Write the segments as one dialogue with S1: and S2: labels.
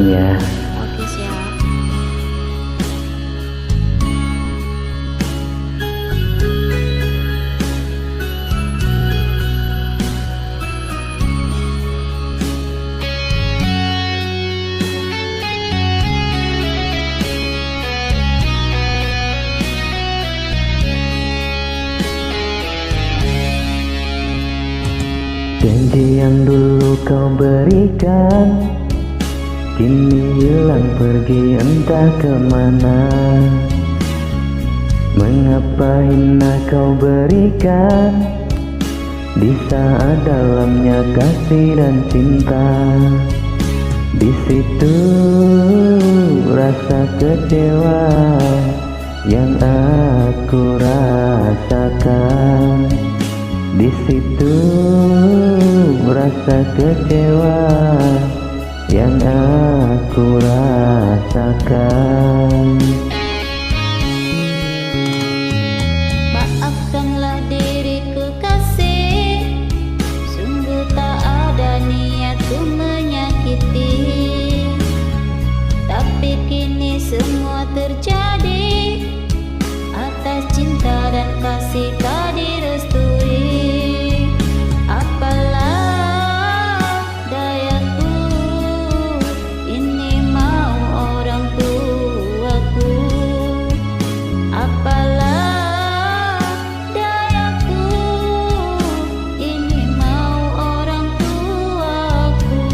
S1: Duluan ya.
S2: Oke, siap.
S1: Janji yang dulu kau berikan kini hilang pergi entah kemana. Mengapa hina kau berikan di saat dalamnya kasih dan cinta? Di situ rasa kecewa yang aku rasakan. Di situ rasa kecewa yang aku rasakan.
S2: Maafkanlah diriku kasih, sungguh tak ada niatku menyakiti. Tapi kini semua terjadi atas cinta dan kasih tak direstui. Apalah dayaku, ini mau orang tuaku. Apalah dayaku, ini mau orang tuaku.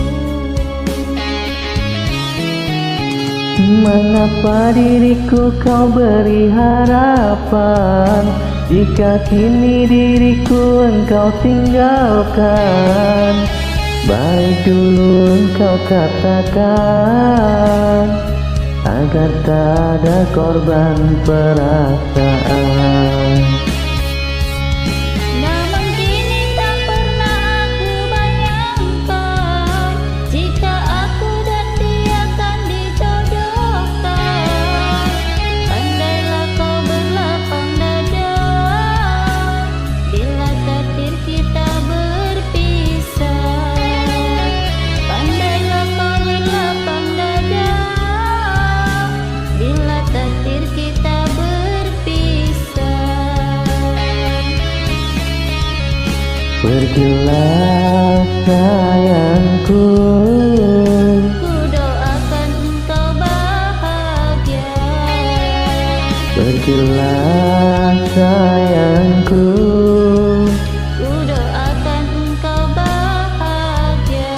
S1: Mengapa diriku kau beri harapan jika kini diriku engkau tinggalkan? Baik dulu engkau katakan agar tak ada korban perasaan.
S2: Namun kini tak pernah aku bayangkan jika aku dan dia kan dijodohkan. Pandailah kau berlapang dada bila takdir kita berpisah. Pandailah kau berlapang dada bila takdir kita berpisah.
S1: Pergilah sayangku,
S2: Ku doakan engkau bahagia.
S1: pergilah sayangku.
S2: Ku doakan engkau bahagia.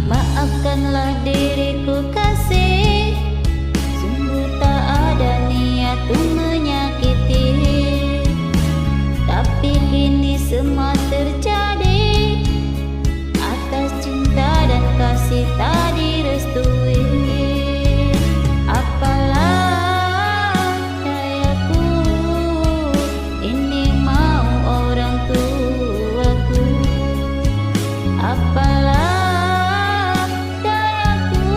S2: Maafkanlah diriku kasih, sungguh tak ada niat untuk menyakiti. Tapi kini semua terjadi atas cinta dan kasih tak direstui. Apalah dayaku, ini mau orang tuaku. Apalah dayaku,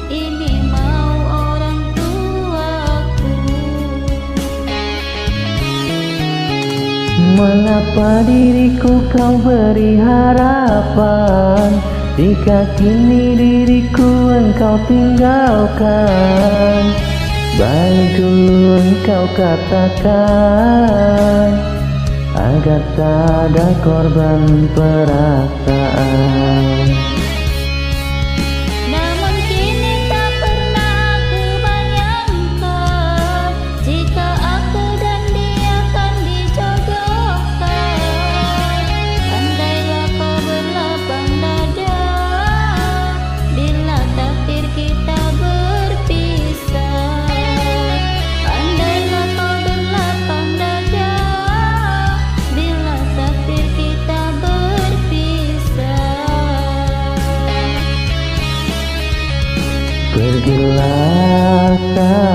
S2: ini mau orang tuaku.
S1: Mengapa diriku kau beri harapan jika kini diriku engkau tinggalkan? Baik dulu engkau katakan agar tak ada korban perasaan.
S2: Namun kini tak pernah aku bayangkan jika aku dan dia kan dijodohkan. Pandailah kau berlapang dada bila takdir kita berpisah. Pandailah kau berlapang dada bila takdir kita.
S1: cinta.